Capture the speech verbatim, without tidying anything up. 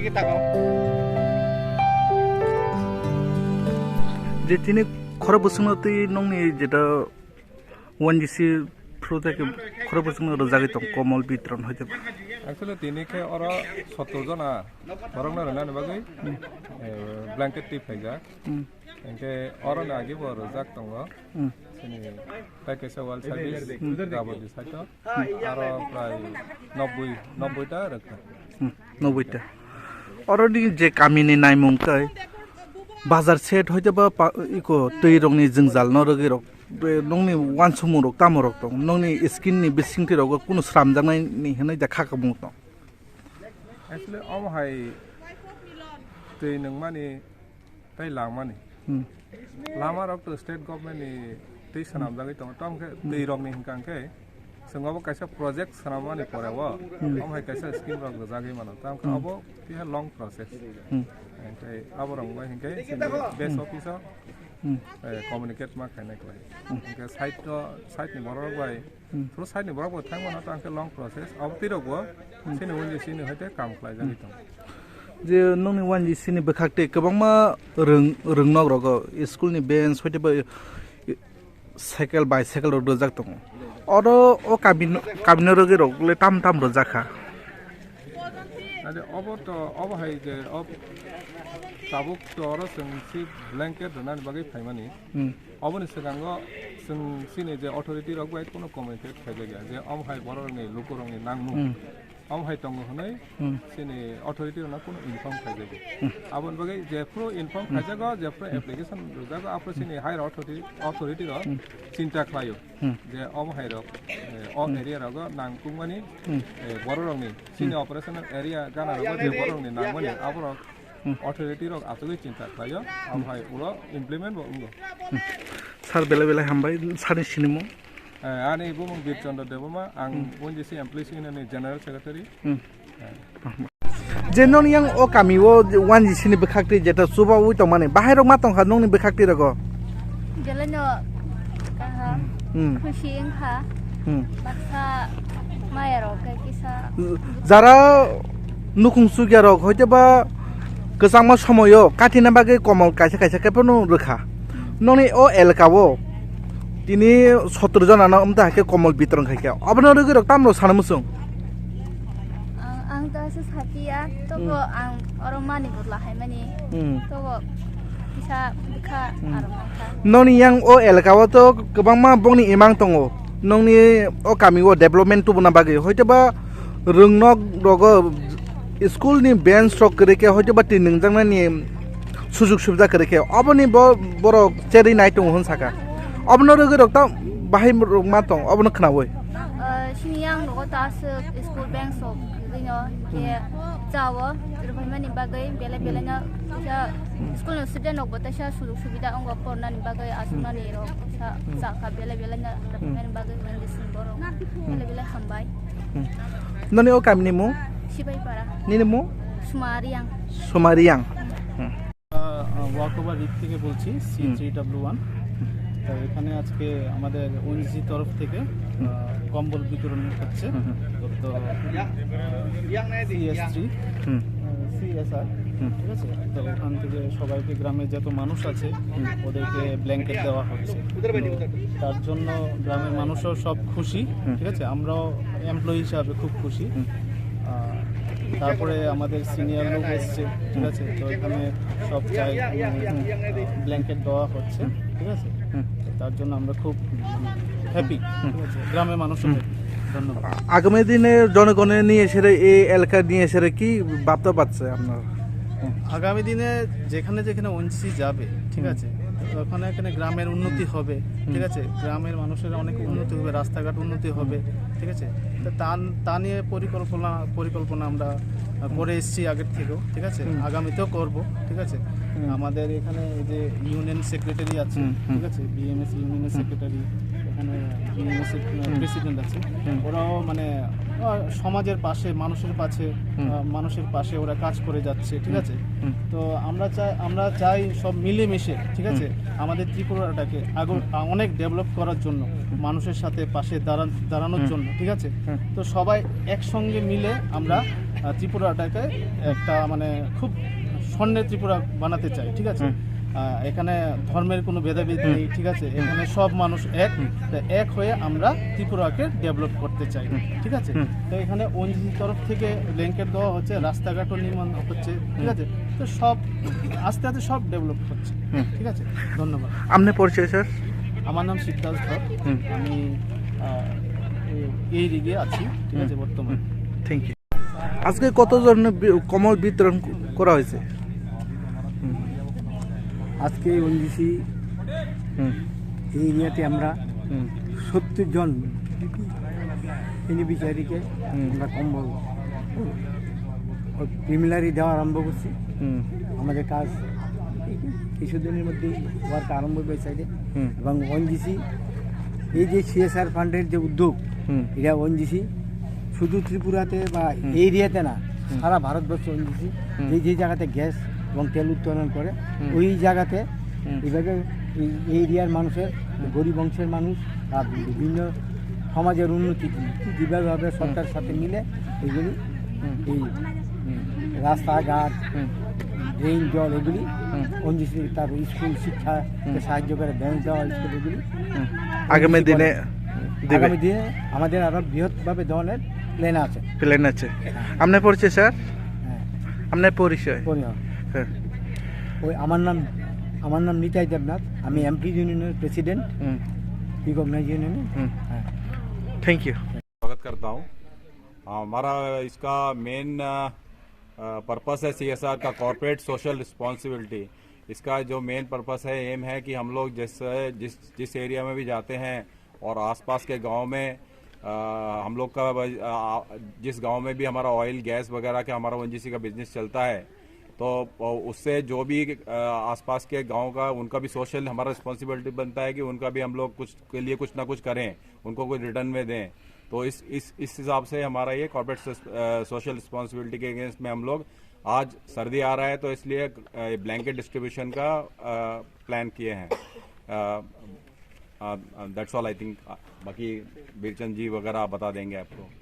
Je tini khoro bwswkno twi nongni jeta one G C project khoro bwswkno rwjagwi tong Komol Bitron hoite ba. Actually tini khe oro sottor jona borokno rwnani bagwi, eh, blanket twi phaijak. Hmm. Hinkhe oroni agi bo rwjak tongo. Hmm. Chini Paikesa World Service, hmm, Gabodi side o. Aro prai nobboi, nobboi ta rwkha. Hmm, nobboi ta. Oroni je kamini naimung tei bazar set hoite ba pa-, iko twi rokni jwngjal no rwgwi rok, be nongni wansukmung rok tamo rok tong, nongni skin ni bisingtwi rogo kunu sramjaknai ni hinwi da kha kabung tong. Actually, omo hai twi nungmani tei langmani. Hmm. Lama rok to state government ni twi swnamjagwi tongo. Tamo khe hmm twi rok ni hinkha khe chwng obo kaisa project swnammani pore o, hmm, omo hai kaisa scheme rok rwjagwi mano. Tamo khe hmm obo phiya long process. Hmm. Tei abo rok bai hinkhe chini base hmm office o, hmm, eh, communicate ma khainai khlai. Hmm. Hinkhe side to, side ni borok rok bai Hmm. Through side ni borok bo thang mano, tang khe long process. Abo twi rok bo hmm chini one G C ni hoite kam khlai jagwi hmm tong. Je nongni one G C ni bwkhak tei kwbangma rwng, rwngnok rogo school ni bench hoite ba cycle, bicycle rok rwjak tongo. Oro o kami no, kami no rwgwi rok le tam tam rwjak kha. Ade obo to, obo hai je ob-, tabuk to oro chwng si blanket rwnani bagwi phaimani. Hmm. Oboni swkango chwng chini je authority rok bai kuno communicate khaijakya je omo hai borok rokni luku rokni nangmung. Hmm. Omo hai tongo hwnwi hmm chini authority rokno kuno inform khaijakya. Hmm. Aboni bagwi jephru inform hmm khaijago, jephru hmm application rwjago, aphuru hmm chini higher authority, authority rok hmm chinta khlaio hmm je omo hai rok, eh, o hmm area rogo nangkukmani, hmm eh, borok rokni chini hmm operational area gana rogo je hmm borok rokni nangmani aborok hmm authority rok achugwi chinta khlaio, hmm omo hai ulo implement bo wngo. Hmm. Sir, belai belai hambai, sir ni sinimung? Eh, ani bumung Birchandra Debbarma, ang hmm one G C Employees Union ni General Secretary. Hmm. Eh. Je nong yang o kami o one G C ni bwkhak twi jeta chuba ui tongmani, bahai rok ma tongkha nongni bwkhak twi rogo? Belai no kaham, hmm khusi wngkha. Hmm. Baksa maya rok khe kisa. Jara nukhung chukya rok hoite ba kwchangma somoyo kathina bagwi komol kaisa kaisa khe phano rwkha. Noni o elka o tini sottor jona no amta hai khe komol bitorong khai khe. Obono rwgwi rok tamno sana muchung? Ang, ang ta se sapiya, tobo hmm ang oro mani botla hai mani. Hmm. Tobo kisa bwkha hmm aro mangkha. Noni yang o elka o to kwbangma bongni imang tongo. Nongni o kami o development tubuna bagwi hoite ba rwngnok rogo school ni bench rok kwrwi khe hoite ba twi nungjaknani sujuk subida kwrwi khe oboni bo borok cherwi nai tongo hwn saka. Obono rwgwi rok ta bahai rok ma tong obono khnaui. Ah, sini yang nogo ta aswk school bench rok kwrwino khe chao rwbaimani bagwi belai belai no kisa school ni student rok bo teisa sujuk subida wngo pornani bagwi aswknani rok sa hmm chakha belai belai no rwbaimani bagwi wngwi sini borok belai belai hambai. Hmm. Noni o kami ni mung? Sibaipara. Nini mung? Sumariang. Sumariang. Hmm. Ah, walkover writ থেকে বলছি, C three W one. তো এখানে আজকে আমাদের ওএনজিসি তরফ থেকে, আহ, কম্বল বিতরণ হচ্ছে। হুম, হুম। তো সিএস থ্রি, হুম। আহ, সিএসআর, হুম। ঠিক আছে? তো ওখান থেকে সবাইকে, গ্রামে যত মানুষ আছে, হুম। ওদেরকে ব্ল্যাঙ্কেট দেওয়া হচ্ছে। তো তার জন্য গ্রামের মানুষও সব খুশি, হুম। ঠিক আছে? আমরাও এমপ্লয়ি হিসাবে খুব খুশি। হুম। আহ, তারপরে আমাদের সিনিয়র লোক এসছে, ঠিক আছে? তো এখানে সব চাই, উম, ব্ল্যাঙ্কেট দেওয়া হচ্ছে, ঠিক আছে? হুম। তো তার জন্য আমরা খুব হ্যাপি, হুম। ঠিক আছে? গ্রামের মানুষও হুম। হ্যাপি। ধন্যবাদ। আগামী দিনে জনগণের নিয়ে এসে এই এলাকা নিয়ে এসে কি বার্তা পাচ্ছে আপনার? আগামী দিনে যেখানে যেখানে ওএনজিসি যাবে, ঠিক হুম। আছে? ওখানে এখানে গ্রামের উন্নতি হুম। হবে, ঠিক হুম। আছে? গ্রামের মানুষের অনেক উন্নতি হবে, রাস্তাঘাট উন্নতি হবে, হুম। ঠিক আছে? তো তা, তা নিয়ে পরিকল্পনা, পরিকল্পনা আমরা, আহ, হুম। করে এসেছি আগের থেকেও, ঠিক আছে? হুম। আগামীতেও করব, ঠিক আছে? হুম। আমাদের এখানে এই যে ইউনিয়ন সেক্রেটারি আছে, হুম, হুম। ঠিক আছে? বিএমএস ইউনিয়নের হুম। সেক্রেটারি, এখানে বিএমএস এর, আহ, হুম। প্রেসিডেন্ট আছে। হুম। ওরাও মানে, আহ, সমাজের পাশে, মানুষের পাশে, হুম। আহ, মানুষের পাশে ওরা কাজ করে যাচ্ছে, ঠিক হুম। আছে? হুম। তো আমরা চাই, আমরা চাই সব মিলেমিশে, ঠিক আছে? হুম। আমাদের ত্রিপুরাটাকে আগর-, হুম। আ, অনেক ডেভেলপ করার জন্য, হুম। মানুষের সাথে পাশে দাঁড়ান-, দাঁড়ানোর হুম। জন্য, ঠিক আছে? হুম। তো সবাই একসঙ্গে মিলে আমরা হুম। আহ, ত্রিপুরাটাকে একটা মানে খুব স্বর্ণের ত্রিপুরা বানাতে চাই, ঠিক আছে? হুম। আহ, এখানে ধর্মের কোনো ভেদাভেদ হুম। নেই, ঠিক আছে? হুম। এখানে সব মানুষ এক, হুম। তো এক হয়ে আমরা ত্রিপুরাকে ডেভেলপ করতে চাই, হুম। ঠিক আছে? হুম। তো এখানে ওএনজিসির তরফ থেকে ব্ল্যাঙ্কেট দেওয়া হচ্ছে, রাস্তাঘাটও নির্মাণ হচ্ছে, ঠিক হুম। আছে? তো সব আস্তে আস্তে সব ডেভেলপ হচ্ছে, হুম। ঠিক আছে? ধন্যবাদ। আপনার পরিচয়, স্যার? আমার নাম শিবদাস ধর। হুম। আমি আহ, এই- এই রিগে আছি, ঠিক আছে, হুম। বর্তমানে। হুম। Thank you. আজকে কতজন বি- কম্বল বিতরণ ক- করা হয়েছে? হুম। আজকে ওএনজিসি হুম। এই এরিয়াতে আমরা হুম। সত্তর জন বেনিফিশিয়ারিকে হুম। আমরা কম্বল প্রিলিমিনারি দেওয়া আরম্ভ করছি। হুম। আমাদের কাজ কিছুদিনের মধ্যেই ওয়ার্ক আরম্ভ হবে এই সাইডে। হুম। এবং ওএনজিসি এই যে সিএসআর ফান্ডের যে উদ্যোগ, হুম। এটা ওএনজিসি শুধু ত্রিপুরাতে বা হুম। এই এরিয়াতে না, হুম। সারা ভারতবর্ষ ওএনজিসি হুম। যে যে জায়গাতে গ্যাস এবং তেল উত্তোলন করে, হুম। ওই জায়গাতে হুম। এইভাবে এই এই এরিয়ার মানুষের, হুম। গরিব অংশের মানুষ বা বিভিন্ন সমাজের উন্নতি কি, কি যেভাবে হবে হুম। সরকারের সাথে মিলে এগুলি হুম। এই হুম। রাস্তাঘাট, হুম। ড্রেন, জল এগুলি হুম। ওএনজিসি তার স্কুল শিক্ষা হুম। সাহায্য করে, বেঞ্চ দেওয়া স্কুল এগুলি হুম। আগামী ওএনজিসি দিনে করে। দিবে। আগামী দিনে আমাদের আরো বৃহৎভাবে ধরনের প্ল্যান আছে। প্ল্যান আছে। আপনার পরিচয়, স্যার? হ্যাঁ। আপনার পরিচয়? পরিচয়। হ্যাঁ। ওই আমার নাম, আমার নাম নিতাই দেবনাথ, আমি হুম। এমপি ইউনিয়নের প্রেসিডেন্ট, হুম। রিকগনাইজ ইউনিয়নে। হুম। হ্যাঁ। Thank you. स्वागत करता हूँ। हमारा इसका मेन पर्पस है सीएसआर का, कॉरपोरेट सोशल रिस्पॉन्सिबिलिटी। इसका जो मेन पर्पस है, एम है कि हम लोग जैसे जिस जिस एरिया में भी जाते हैं और आसपास के गांव में, अ, हम लोग का वज- अ, जिस गांव में भी हमारा ऑयल गैस वगैरह का हमारा ओएनजीसी का बिजनेस चलता है, तो उससे जो भी अ, आसपास के गांव का, उनका भी सोशल हमारा रिस्पॉन्सिबिलिटी बनता है कि उनका भी हम लोग कुछ के लिए कुछ ना कुछ करें, उनको कुछ रिटर्न में दें। तो इस इस इस हिसाब से हमारा ये कॉर्पोरेट सोशल रिस्पॉन्सिबिलिटी के अगेंस्ट में हम लोग, आज सर्दी आ रहा है तो इसलिए ब्लैंकेट डिस्ट्रीब्यूशन का प्लान किए हैं। That's all I think. बाकी बीरचंद जी वगैरह बता देंगे आपको।